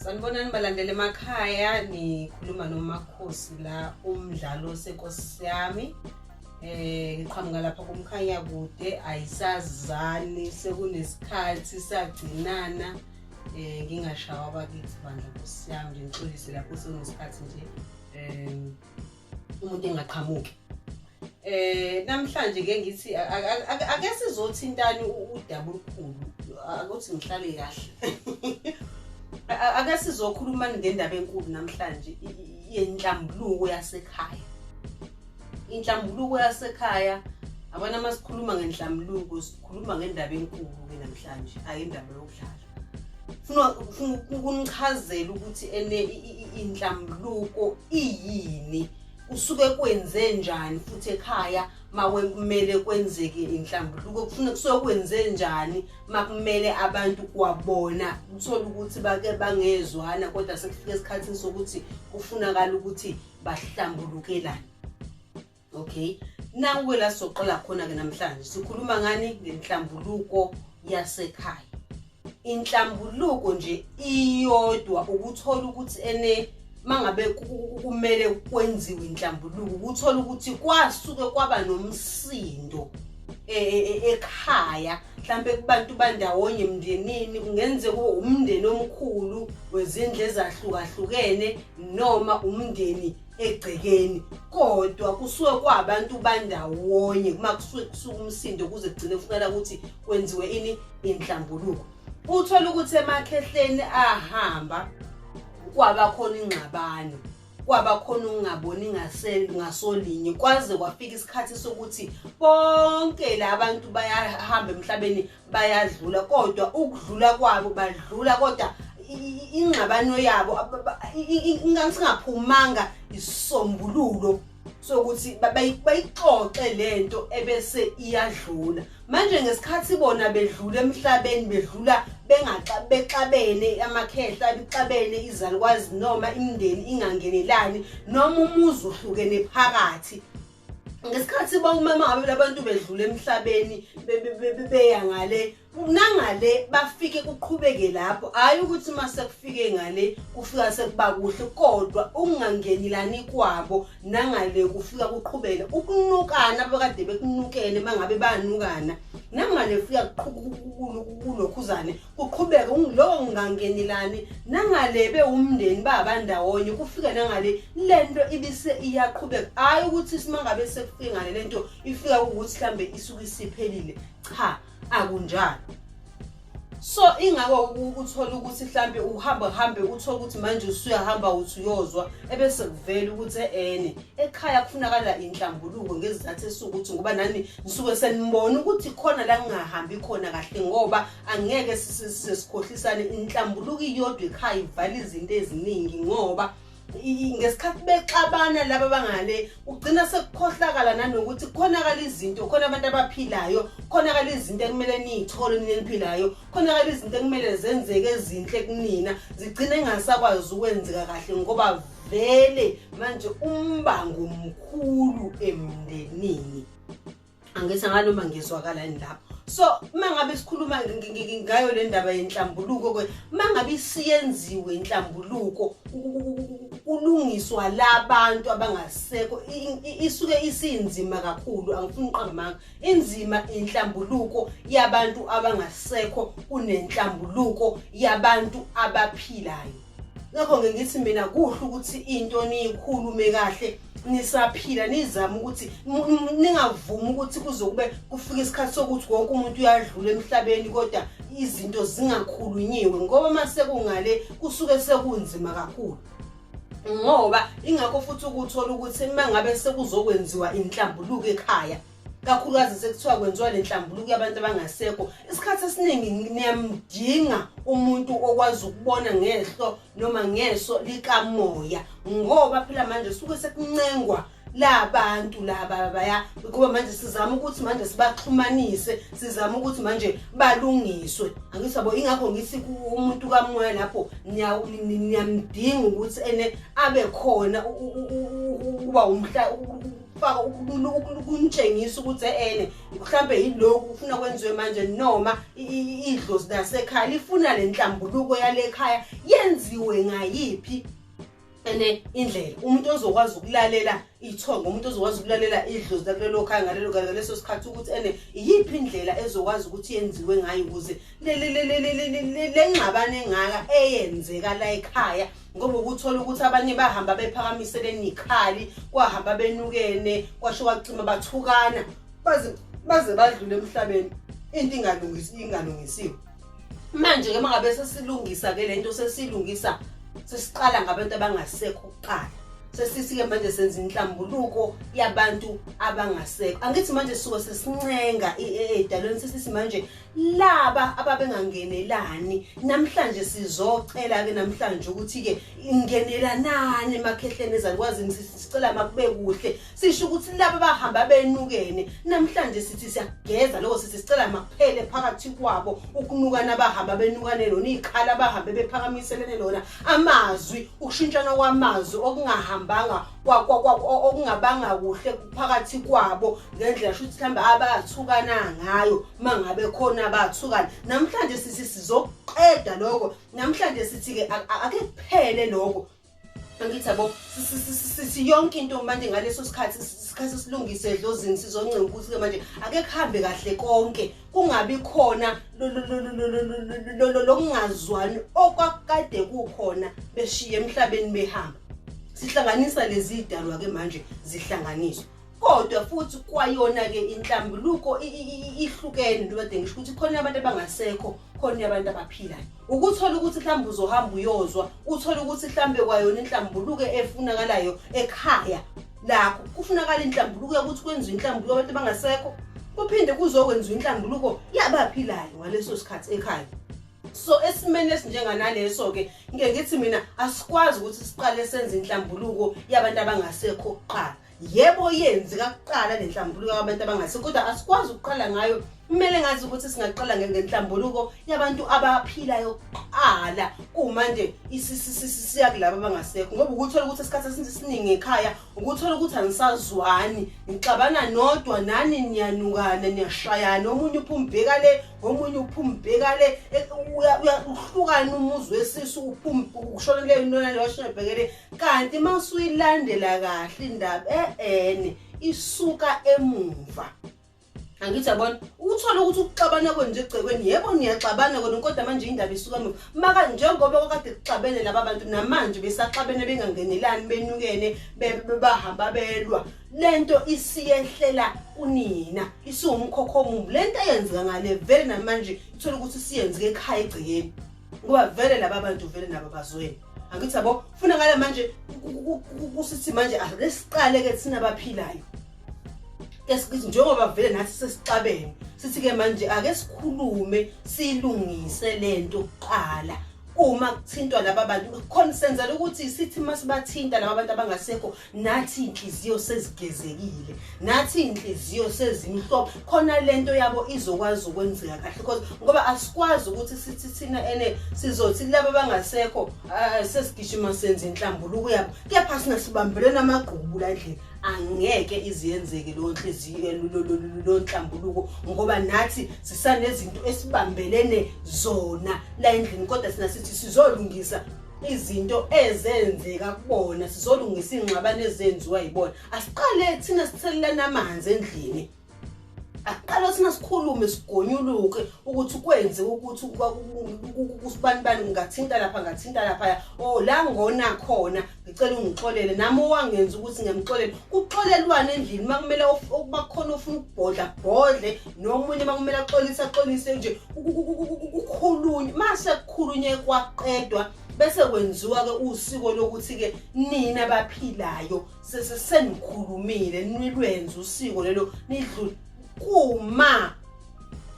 Sanibonani balandela emakhaya, nikhuluma noMakhosi la, umdlalo senkosi yami. Ngiqhamuka lapha kumkhanya kude, ayisazani, sekunesikhathi sagcinana. Ngingashawa bakithi bandla, nkosi yami nje, ngixolise lapho sekunesikhathi nje umuntu engaqhamuki. Namhlanje ke ngithi ake sizothintani udaba olukhulu, akuthi ngihlale kahle. Ake sizokhuluma ngendaba enkulu namhlanje yenhlambuluko yasekhaya. Inhlambuluko yasekhaya, abona masikhuluma ngenhlambuluko sikhuluma ngendaba enkulu ke namhlanje, ayi indaba yokudlala. Funa ukunichazela ukuthi ene inhlambuluko iyini, kusuke kwenze njani futhi ekhaya makumele kwenzeke inhlambuluko, kufuna kusuke kwenze njani makumele abantu kwabona uthola ukuthi bake bangezwana, kodwa sekufika esikhathini sokuthi kufunakala ukuthi bahlambulukelane. Okay, nangu-ke la sizoqala khona-ke namhlanje, sikhuluma ngani? Ngenhlambuluko yasekhaya. Inhlambuluko nje iyodwa ukuthola ukuthi ene mangabe kumele kwenziwe inhlambuluko, ukuthola ukuthi kwasuke kwaba nomsindo ekhaya, mhlambe kubantu bandawonye emndenini, kungenzeka kube umndeni omkhulu wezindlu ezahlukahlukene noma umndeni egcekeni, kodwa kusuke kwabantu bandawonye kuma kusuke kusuka umsindo kuze kugcine kufuneka ukuthi kwenziwe ini? Inhlambuluko. Uthola ukuthi emakhehleni ahamba kwaba khona ingxabano, kwaba khona ukungaboni ngasolinye, kwaze kwafika isikhathi sokuthi bonke labantu bayahamba emhlabeni, bayadlula, kodwa ukudlula kwabo badlula, kodwa ingxabano yabo ingasingaphumanga isombululo sokuthi bayixoxe lento ebese iyadlula. Manje ngesikhathi bona bedlula emhlabeni, bedlula bexabene amakhehla, bexabene izalukwazi, noma imindeni ingangenelani, noma umuzi uhlukene phakathi, ngesikhathi bawumama ngabe labantu bedlula emhlabeni beya ngale nangale, bafike kuqhubeke lapho. Hhayi ukuthi uma sekufike ngale kufika sekuba kuhle, kodwa ukungangenilani kwabo nangale kufika kuqhubeke ukunukana, abakade bekunukene uma ngabe banukana nangale kufika kulokhuzane kuqhubeke lokho kungangenilani, nangale bewumndeni babandawonye, kufike nangale lento ibise iyaqhubeka. Hhayi ukuthi simangabe sekufike ngale lento ifika ukuthi mhlambe isuke isiphelile, cha, akunjalo. So ingakho uthola ukuthi mhlambe uhamba hambe uthole ukuthi manje usuyahamba uthi uyozwa, ebese kuvela ukuthi ene ekhaya kufunakala inhlambuluko, ngezizathu esukuthi ngoba nani nisuke senibona ukuthi khona la kungahambi khona kahle, ngoba angeke size sikhohlisane. Inhlambuluko iyodwa ekhaya ivala izinto eziningi, ngoba ngesikhathi bexabana laba bangale ugcina sekukhohlakala nanokuthi khonakala izinto, khona abantu abaphilayo, khonakala izinto ekumele niyithole nina eniphilayo, khonakala izinto ekumele zenzeke ezinhle kunina, zigcine engasakwazi ukwenzeka kahle ngoba vele manje umbango mkhulu emndenini. Angithi nganoma ngizwakala yini lapho? So uma ngabe sikhuluma ngayo le ndaba yenhlambuluko ke, uma ngabe isiyenziwe inhlambuluko, kulungiswa labantu abangasekho, isuke isinzima kakhulu. Angifuni uqamba amanga, inzima inhlambuluko yabantu abangasekho kunenhlambuluko yabantu abaphilayo. Ngakho nge ngithi mina kuhle ukuthi into niyikhulume kahle nisaphila, nizame ukuthi ningavumi ukuthi kuze kube kufika isikhathi sokuthi wonke umuntu uyadlula emhlabeni kodwa izinto zingakhulunyiwe, ngoba uma sekungale kusuke sekunzima kakhulu. Ngoba ingakho futhi ukuthola ukuthi uma ngabe sekuzokwenziwa inhlambuluko ekhaya, kakhulukazi sekuthiwa kwenziwa le nhlambuluko yabantu abangasekho, isikhathi esiningi niyamdinga umuntu okwazi ukubona ngehlo noma ngeso likamoya, ngoba phela manje suke sekuncengwa labantu laba baya, ngoba manje sizama ukuthi manje sibaxhumanise, sizama ukuthi manje balungiswe, angithi yabo? Ingakho ngithi umuntu kamoya lapho niyamdinga ukuthi ene abe khona ukuba umhla. ukufaka ukunitshengisa ukuthi ene mhlambe yilokhu ufuna kwenziwe manje noma idlozi lasekhaya lifuna le nhlambuluko yale khaya yenziwe ngayiphi ene indlela. Umuntu ozokwazi ukulalela ithongo, umuntu ozokwazi ukulalela idlozi lakulelo khaya ngalelo ngaleso sikhathi ukuthi ene iyiphi indlela ezokwazi ukuthi yenziwe ngayo ukuze le ngxabano engaka eyenzeka la ekhaya, ngoba ukuthola ukuthi abanye bahamba bephakamiseleni ikhali, kwahamba benukene, kwasho kwacima bathukana baze badlule emhlabeni, into ingalungisiwe. Manje-ke uma ngabe sesilungisa-ke le nto, sesilungisa sesiqala ngabantu abangasekho kuqala, sesithi-ke manje senza inhlambuluko yabantu abangasekho. Angithi manje suke sesincenga ey'dalweni, sesithi manje laba ababengangenelani namhlanje sizocela-ke namhlanje ukuthi-ke ingenelanani emakhehleni ezalukwazini, sicela makube kuhle. Sisho ukuthi laba bahamba benukene namhlanje sithi siyageza lokho, sithi sicela makuphele phakathi kwabo ukunukana, bahamba benukane lona ikhala, abahambe bephakamiselene lona amazwi, ukushintshana kwamazwi okungahambanga okungabanga kuhle phakathi kwabo ngendlela shuthi mhlawumbe abathukana ngayo. Mangabe khona abathukana namhlanje sithi sizoqeda lokho, namhlanje sithi-ke ake kuphele lokho. Angithi yabo, sithi yonke into manje ngaleso sikhathi sikhathi silungise edlozini, sizoncenga ukuthi-ke manje ake kuhambe kahle konke, kungabi khona lokungazwani okwakade kukhona beshiye emhlabeni behamba. Sihlanganisa lezi idalwa-ke manje zihlanganiswa, kodwa futhi kwayona-ke inhlambuluko ihlukene. Nto kade ngisho ukuthi khona abantu abangasekho, khona abantu abaphilayo. Ukuthola ukuthi mhlawumbe uzohamba uyozwa, uthole ukuthi mhlawumbe kwayona inhlambuluko efunakalayo ekhaya lakho, kufunakala inhlambuluko yokuthi kwenziwe inhlambuluko abantu abangasekho, kuphinde kuzokwenziwa inhlambuluko yabaphilayo ngaleso sikhathi ekhaya. So esimeni esinjenganaleso-ke ngike ngithi mina asikwazi ukuthi siqale senze inhlambuluko yabantu abangasekho kuqala. Yebo, yenzeka kuqala le nhlambuluko yabantu abangasekho, kodwa asikwazi ukuqala ngayo. Kumele ngazi ukuthi singaqala ngenhlambuluko yabantu abaphilayo kuqala, kumanje siya kulabo abangasekho, ngoba ukuthola ukuthi isikhathi esiningi ekhaya ukuthola ukuthi anisazwani, nixabana nodwa, nani niyanukana, niyashayana, omunye uphuma ubheka le, omunye uphuma ubheka le, uhlukana umuzi wesisu, uphuma ushona le nona le, washona ubheke le. Kanti uma usuyilandela kahle indaba e-ene isuka emuva. Angithi yabona, uthole ukuthi ukuxabana kwenu nje egcekweni, yebo niyaxabana kona, kodwa manje indaba isuka emuva. Maka njengoba kwakade kuxabene laba bantu, namanje besaxabene, bengangenelani, benukene, bahamba belwa, lento isiyehlela kunina, isiwumkhokho omubi lento eyenzeka ngale. Vele namanje ithola ukuthi siyenzeke ekhaya egcekeni, ngoba vele laba bantu vele nabo bazweni. Angithi yabo, funakala manje kusithi manje ake siqale-ke thina abaphilayo, njengoba vele nathi sesixabene, sithi-ke manje ake sikhulume silungise lento kuqala. Uma kuthintwa laba bantu khona, senzela ukuthi sithi masibathinta laba bantu abangasekho, nathi inhliziyo sezigezekile, nathi inhliziyo sezimhlophe, khona lento yabo izokwazi ukwenzeka kahle. Because ngoba asikwazi ukuthi sithi thina ene sizothi laba abangasekho sesigijima senza inhlambuluko yabo, kepha singasibambeleni amagqubu la endlini, angeke iziyenzeke leyo nhliziyo leyo nhlambuluko, ngoba nathi sisanezinto esibambelene zona la endlini. Kodwa sina sithi sizolungisa izinto ezenzeka kubona, sizolungisa iy'ngxabano ezenziwa yibona. Asiqale thina sithelelana amanzi endlini, akuqala thina sikhulume sigonyuluke ukuthi kwenze ukuthi kusibani bani, ngingathinta lapha, ngathinta laphaya, oh la ngona khona, ngicela ungixolele, nami owangenza ukuthi ngiyamxolela. Kuxolelwane endlini, uma kumele bakhona ofuna ukubhodla bhodle, nomunye uma kumele axolise axolise nje, kukhulunywe. Mase kukhulunywe kwaqedwa, bese kwenziwa-ke usiko lokuthi-ke nina abaphilayo senikhulumile, nilwenze usiko lelo, nidlule kuma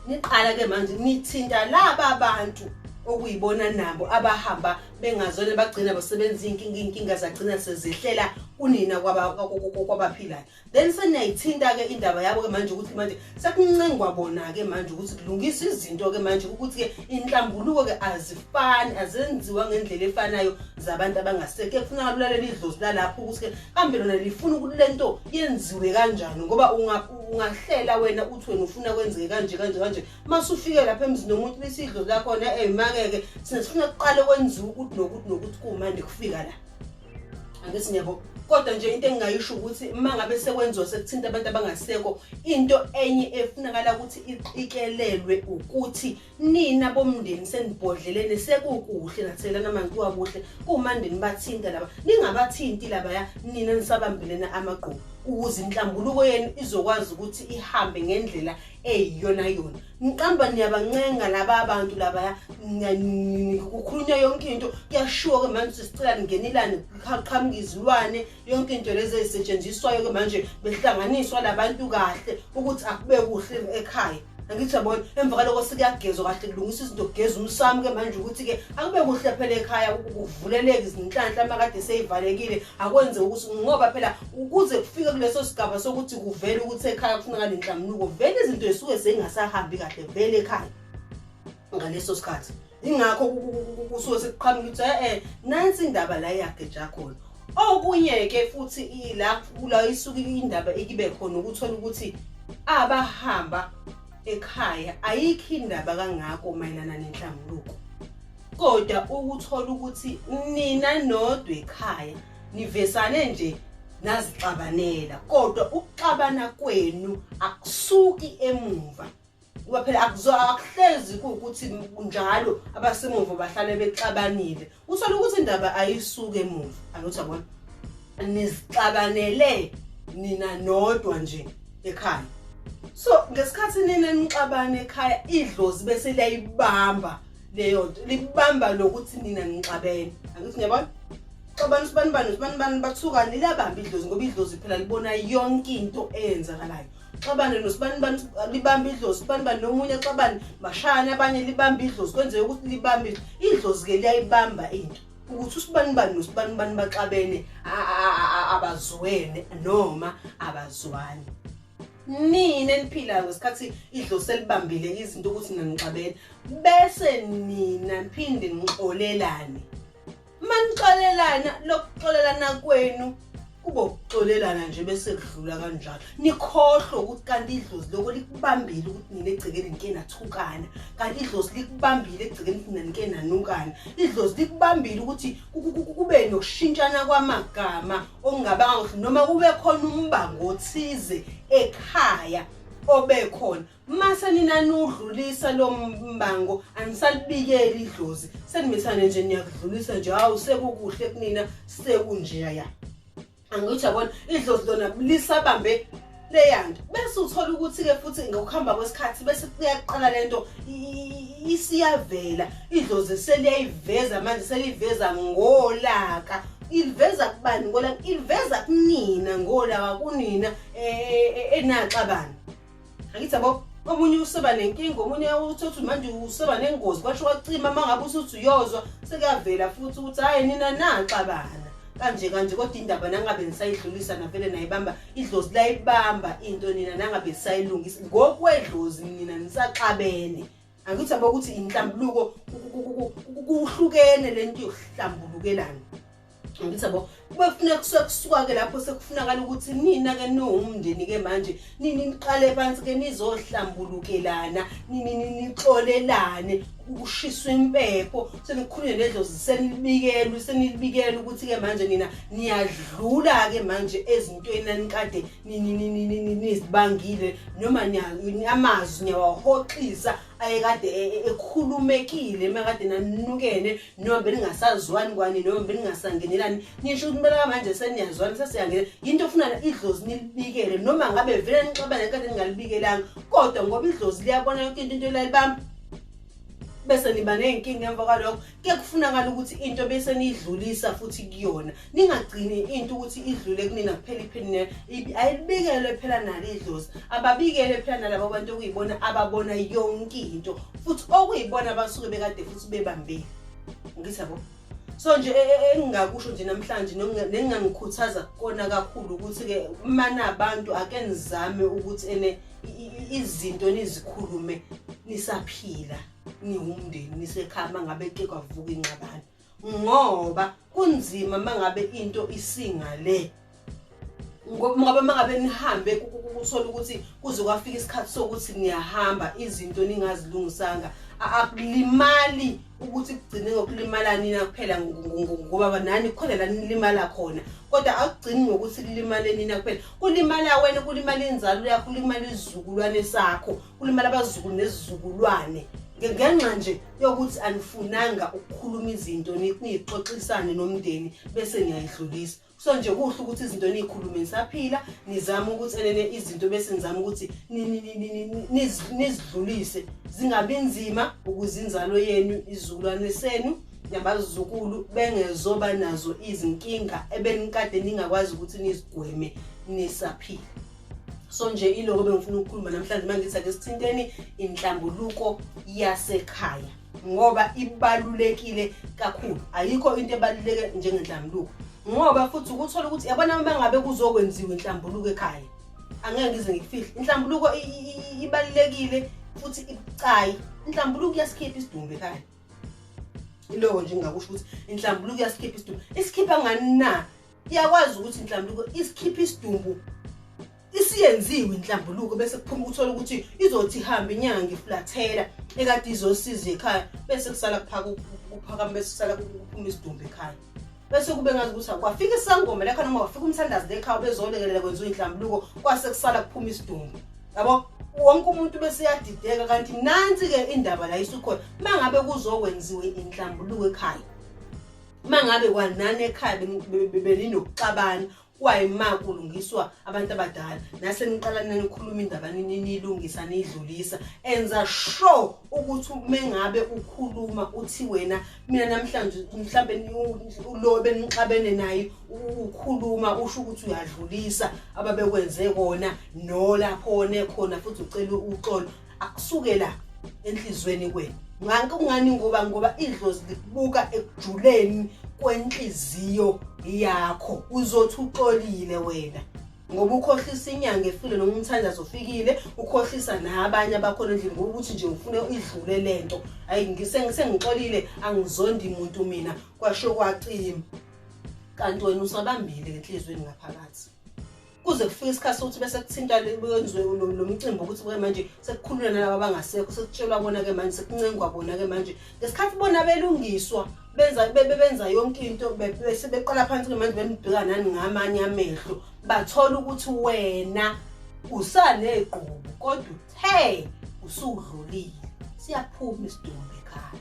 niqala-ke manje nithinta laba bantu okuyibona nabo abahamba bengazona, bagcina basebenza iy'nkinga, iy'nkinga zagcina sezehlela Kunina kwabaphilayo. Then seniyayithinta-ke indaba yabo-ke manje ukuthi manje sekuncengwa bona-ke manje ukuthi kulungiswe izinto-ke manje ukuthi-ke inhlambuluko-ke azifani, azenziwa ngendlela efanayo zabantu abangasekho. Kufuneka ulalele idlozi lalapho ukuthi-ke kambe lona lifuna ukuthi le nto yenziwe kanjani, ngoba ungahlela wena uthi wena ufuna kwenzeke kanje kanje kanje, mase ufike lapha emzini womuntu bese idlozi lakhona eyimake-ke thina sifuna kuqale kwenziwe ukuthi nokuthi nokuthi kumande kufika la. Angithi niyabo. Kodwa nje into engingayisho ukuthi uma ngabe sekwenziwa sekuthinta abantu abangasekho, into enye efunakala ukuthi iqikelelwe ukuthi nina bomndeni senibhodlelene sekukuhle nathelana amanzi kuwakuhle, kumande nibathinta laba, ningabathinti labaya nina nisabambelene amagqubu, ukuze inhlambuluko yenu izokwazi ukuthi ihambe ngendlela eyiyona yona. Niqamba niyabancenga laba abantu labaya, kukhulunywa yonke into, kuyashiwo-ke manje ukuthi sicela ningenelane, qhamuka izilwane, yonke into lezi ezisetshenziswayo-ke manje behlanganiswa labantu kahle ukuthi akube kuhle ekhaya. Angithi yabona, emva kwaloko sekuyagezwa kahle, kulungiswa izinto, kugeza umsamo-ke manje ukuthi-ke akube kuhle phela ekhaya, kuvuleleke izinhlanhla uma kade seyivalekile, akwenze ukuthi ngoba phela ukuze kufike kuleso sigaba sokuthi kuvele ukuthi ekhaya kufuneka nenhlambuluko, vele izinto zisuke zingasahambi kahle vele ekhaya ngaleso sikhathi. Ingakho kusuke sekuqhamuka ukuthi eh nansi indaba la iyageja khona. Okunye-ke futhi ila kula isuke indaba ikibe khona ukuthola ukuthi abahamba ekhaya ayikho indaba kangako mayelana nenhlambuluko, kodwa ukuthola ukuthi nina nodwa ekhaya nivesane nje nazixabanela, kodwa ukuxabana kwenu akusuki emuva, ngoba phela akuhlezi kuwukuthi njalo abasemuva bahlale bexabanile. Uthola ukuthi indaba ayisuki emuva, angithi yabona, nizixabanele nina nodwa nje ekhaya. So ngesikhathi nina nixabane ekhaya, idlozi bese liyayibamba leyo nto, libamba lokuthi nina nixabene. Angithi ngiyabona, xabana usibanibani usibanibani bathukane, liyabamba idlozi, ngoba idlozi phela libona yonke into eyenzakalayo. Xabane nosibanibani libamba idlozi, sibanibani nomunye xabane bashayane abanye, libamba idlozi, kwenzeke ukuthi libambe idlozi-ke, liyayibamba into ukuthi usibanibani nosibanibani baxabene, abazwene noma abazwani. Nina eniphilayo ngesikhathi idlozi selibambile izinto ukuthi nina nixabene, bese nina niphinde nixolelane. Uma nixolelana, lokuxolelana kwenu kube ukuxolelana nje bese kudlula kanjalo, nikhohlwe ukuthi kanti idlozi loko likubambile ukuthi nina egcekeni nike nathukana, kanti idlozi likubambile egcekeni ukuthi nina nike nanukana, idlozi likubambile ukuthi kube nokushintshana kwamagama okungabanga kuhle, noma kube khona umbango othize ekhaya obekhona. Mase nina nudlulisa lo mbango, anisalibikeli idlozi, senimisane nje niyakudlulisa nje, hawu sekukuhle kunina, sekunjeya. Angithi yabona, idlozi lona lisabambe leyanto, bese uthola ukuthi-ke futhi ngokuhamba kwesikhathi bese kuyaqala lento isiyavela, idlozi seliyayiveza manje, seliveza ngolaka. Iliveza kubani ngolaka? Iliveza kunina ngolaka, kunina enaxabana. Angithi yabo, omunye useba nenkinga, omunye uthi manje useba nengozi, kwasho kwacima. Uma ngabe usuthi uyozwa sekuyavela futhi ukuthi hhayi nina naxabana kanje kanje, kodwa indaba nangabe nisayidlulisa navele nayibamba, idlozi layibamba into nina nangabe nisayilungisa ngokwedlozi, nina nisaxabene. Angithi yabo ukuthi inhlambuluko kuhlukene lento yokuhlambulukelana. Angithi yabo, kube kufuneka kusuke kusuka-ke lapho sekufunakala ukuthi nina-ke niwumndeni-ke manje nini niqale phansi-ke nizohlambulukelana, nixolelane, kushiswe impepho, senikhulunywe nedlozi, senilibikelwe, senilibikela ukuthi-ke manje nina niyadlula-ke manje ezintweni nanikade nizibangile, noma amazwi niyawahoxisa ayekade ekhulumekile makade nanukene, noma beningasazwani kwani, noma beningasangenelani, nisho ukuthi impela manje seniyazwana, sesiyangena. Yinto ofuna idlozi nilibikele, noma ngabe vele nixabane kade ningalibikelanga, kodwa ngoba idlozi liyabona yonke into, into lalibamba, bese niba ney'nkinga emva kwalokho. Kuye kufunakala ukuthi into bese niyidlulisa futhi kuyona, ningagcini into ukuthi idlule kunina kuphela, iphinde ayilibikelwe phela nalo idlozi, ababikele phela nalabo bantu okuyibona ababona yonke into, futhi okuyibona abasuke bekade futhi bebambile. Ngithi yabo, So nje engingakusho nje namhlanje nenginganikhuthaza kona kakhulu ukuthi-ke uma nabantu ake nizame ukuthi ene izinto nizikhulume nisaphila niwumndeni nisekhaya uma ngabe ke kwavuka ingxabano ngoba kunzima uma ngabe into isingale ngoba uma ngabe nihambe kuthola ukuthi kuze kwafika isikhathi sokuthi niyahamba izinto ningazilungisanga akulimali ukuthi kugcine ngokulimala nina kuphela ngoba nani kukhona la nilimala khona kodwa akugcini ngokuthi kulimale nina kuphela kulimala wena kulimala inzalo yakho kulimala isizukulwane sakho kulimala abazukulu nezizukulwane ngenxa nje yokuthi anifunanga ukukhuluma izinto niyixoxisane nomndeni bese niyayidlulisa. So nje kuhle ukuthi izinto niyikhulume nisaphila, nizame ukuthi enene izinto bese nizama ukuthi nizidlulise zingabi nzima ukuze inzalo yenu izizukulwane senu nabazukulu bengezoba nazo izinkinga ebenikade ningakwazi ukuthi nizigweme nisaphila. So nje iloko bengifuna ukukhuluma namhlanje mangithi ake sithinteni inhlambuluko yasekhaya ngoba ibalulekile kakhulu. Ayikho into ebaluleke njengenhlambuluko ngoba futhi ukuthola ukuthi yabona uma ngabe kuzokwenziwa inhlambuluko ekhaya angeke ngize ngikufihle inhlambuluko ibalulekile futhi ibucayi. Inhlambuluko iyasikhipha isidumbu ekhaya. Iloko nje ngingakusho ukuthi inhlambuluko iyasikhipha isidumbu. Isikhipha ngani na? Iyakwazi ukuthi inhlambuluko isikhipha isidumbu isiyenziwe inhlambuluko bese kuphuma uthola ukuthi izothi ihambe inyanga ifulathela ekade izosiza ekhaya bese kusala kuphaka kuphakama bese kusala kuphuma isidumbu ekhaya bese kube ngazi ukuthi kwafika isangoma lekha noma kwafika umthandazi lekhaya bezolekelela kwenziwa inhlambuluko kwase kusala kuphuma isidumbu yabo wonke umuntu bese yadideka kanti nansi-ke indaba la isukhona uma ngabe kuzokwenziwa inhlambuluko ekhaya uma ngabe kwanani ekhaya beninokuxabana kwayima kulungiswa abantu abadala nase niqala nikhuluma indaba niyilungisa niyidlulisa enza sure ukuthi mengabe ukhuluma uthi wena mina namhlanje mhlambe lo benixabene naye ukhuluma usho ukuthi uyadlulisa ababekwenze kona nolapho one khona futhi ucela uxolo akusukela enhlizweni kwenu ngani ngoba idlozi likubuka ekujuleni kwenhliziyo yakho uzothi uxolile wena ngoba ukhohlisa inyanga efile noma umthandazo ofikile ukhohlisa nabanye abakhona endlini ngokuthi nje ngifune idlule lento hayi ngisengixolile angizondi muntu mina kwasho kwacima kanti wena usabambile enhlizweni ngaphakathi kuze kufike isikhathi sokuthi bese kuthinta kwenziwe lo mcimbi ukuthi ke manje sekukhulunywa nalaba abangasekho sekutshelwa bona ke manje sekuncengwa bona ke manje ngesikhathi bona belungiswa benza benza yonke into bese beqala phansi ke manje benibheka nani ngamanye amehlo bathola ukuthi wena usanegqubu kodwa uthe usudlulile siyaphuma isidumbu ekhaya.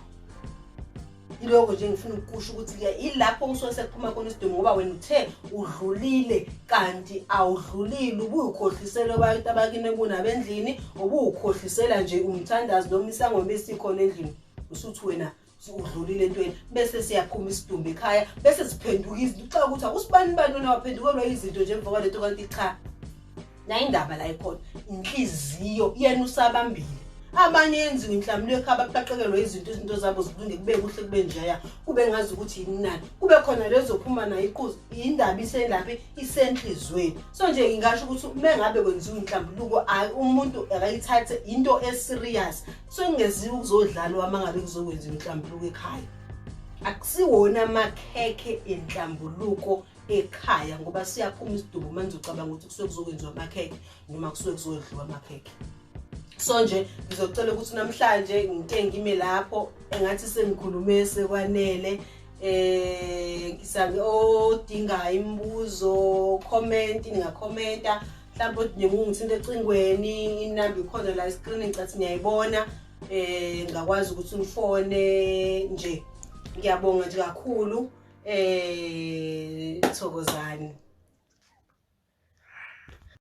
Iloko nje ngifuna ukusho ukuthi ke ilapho kusuke sekuphuma khona isidumbu ngoba wena uthe udlulile kanti awudlulile ubuyukhohlisela abantu abakini kunabo endlini ubuwukhohlisela nje umthandazi noma isangoma esikhona endlini usuthi wena udlulile entweni bese siyaphuma isidumbu ekhaya bese siphenduka izinto uxaka ukuthi akusibani bani wena waphendukelwa izinto nje emva kwalento kanti cha nayo indaba la ikhona inhliziyo yena usabambile abanye yenziwe inhlambulo ekhaya baqaqekelwe izinto izinto zabo zilunge kube kuhle kube njeya kube ngazi ukuthi yini kube khona lezophuma nayo iqhuzu indaba iselaphi isenhlizweni so nje ngingasho ukuthi uma ngabe kwenziwa inhlambuluko umuntu akayithathe into eserious so kungeziwa ukuzodlalwa uma ngabe kuzokwenziwa inhlambuluko ekhaya akusiwona amakhekhe enhlambuluko ekhaya ngoba siyaphuma isidumbu manje ucabanga ukuthi kusuke kuzokwenziwa amakhekhe noma kusuke kuzodliwa amakhekhe so nje ngizocela ukuthi namhlanje ngike ngime lapho engathi sengikhulume sekwanele ngisange odinga imibuzo comment ningakhomenta mhlawumbe odinga ungithinta ecingweni inamba ikhona la escreen ngicathi niyayibona ngingakwazi ukuthi ngifone nje ngiyabonga nje kakhulu thokozani.